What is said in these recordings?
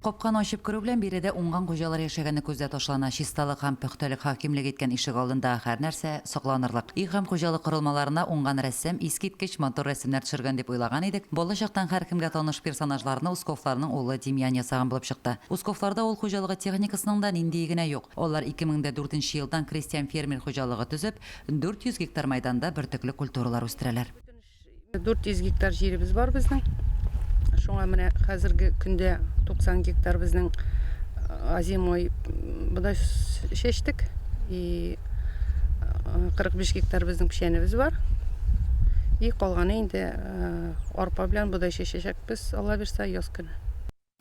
Капканы ачып керү белән биредә уңган хуҗалар яшәгәне күзгә ташлана. Чисталык һәм пөхтәлек хакимлек иткән ишегалдындагы һәрнәрсә сокланырлык. Өй һәм хуҗалык корылмаларына уңган рәссам искиткеч матур рәсемнәр төшергән дип уйлаган идек, балачактан һәркемгә таныш персонажларны Усковларның улы Демьян ясаган булып чыкты. Усковларда авыл хуҗалыгы техникасының да ниндие генә юк. Алар 2004 нче елдан крестьян-фермер хуҗалыгы төзеп, 400 гектар мәйданда бөртекле культуралар үстерәләр. 400 гектар җиребез бар безнең. Шуңа менә хәзерге көндә 90 гектар безнең озимой бодай чәчтек. И 45 гектар безнең печәнебез бар. И калганы инде арпа белән бодай чәчәчәкбез, Алла бирса, яз көне.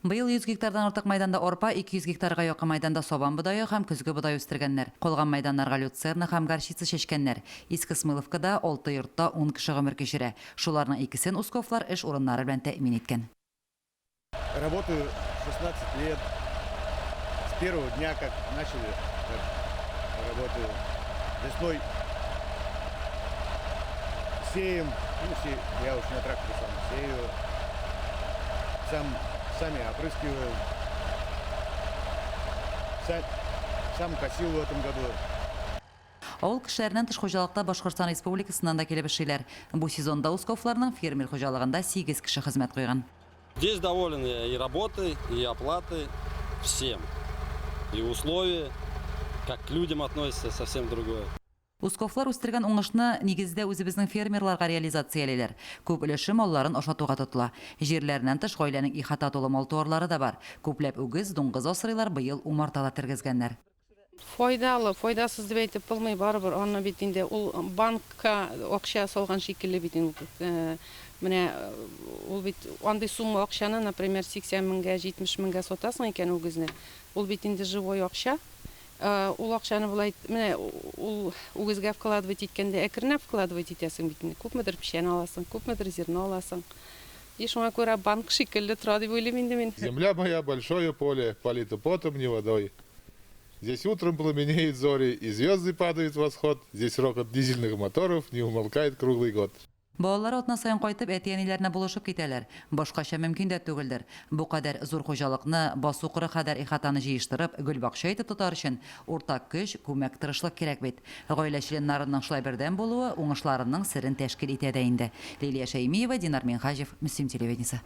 Быел 100 гектардан артык мәйданда арпа, 200 гектарга якын мәйданда сабан бодае һәм көзге бодай үстергәннәр. Калган мәйданнарга люцерна һәм горчица чәчкәннәр. Иске Смыловкада алты йортта ун кеше гомер кичерә. Шуларның икесен Усковлар эш урыннары белән тәэмин иткән. Работаю 16 лет. С первого дня, как начали, так работаю. Весной сеем, ну, се, я уж на тракторе сам сею, сам, сами опрыскиваю, сам, сам косил в этом году. Авыл кешеләреннән тыш хуҗалыкта Башкортстан Республикасыннан да килеп эшлиләр. Бу сезонда Усковларның фермер хуҗалыгында сигез кеше хезмәт куйган. Здесь доволен я и работой, и оплатой, всем. И условия, как к людям относятся, совсем другое. Усковлар үстергән уңышны, нигездә, үзебезнең фермерларга реализациялиләр. Күп өлеше малларын ашатуга тотыла. Җирләреннән тыш, гаиләнең ихата тулы мал-туарлары да бар. Күпләп үгез, дуңгыз асрыйлар, быел умарта да тергезгәннәр. Файдалы, файдасыз дип әйтеп булмый, барыбер аны бит инде ул банкка акча салган шикелле бит инде. Менә ул бит андый сумма акчаны, например, 80 меңгә, 70 меңгә сатасың икән үгезне, ул бит инде живой акча. Ул акчаны болай, менә ул үгезгә вкладывать иткәндә әкренләп вкладывать итәсең бит инде. Күпмедер печән аласың, күпмедер зерно аласың. И шуңа күрә банк шикелле тора дип уйлыйм инде мин. Земля моя большое поле, полита потом не водой. Здесь утром пламенеют зори, и звезды падают в восход, здесь рокот дизельных моторов не умолкает круглый год. Балалары атна саен кайтып, әти-әниләренә булышып китәләр. Башкача мөмкин дә түгелдер. Бу кадәр зур хуҗалыкны, басу-кыры кадәр ихатаны җыештырып, гөлбакча итеп тотар өчен уртак көч, күмәк тырышлык кирәк бит. Гаилә членнарының шулай бердәм булуы уңышларының серен тәшкил итә дә инде. Лилия Шәймиева, Динар Минһаҗев, Мөслим телевидениесе.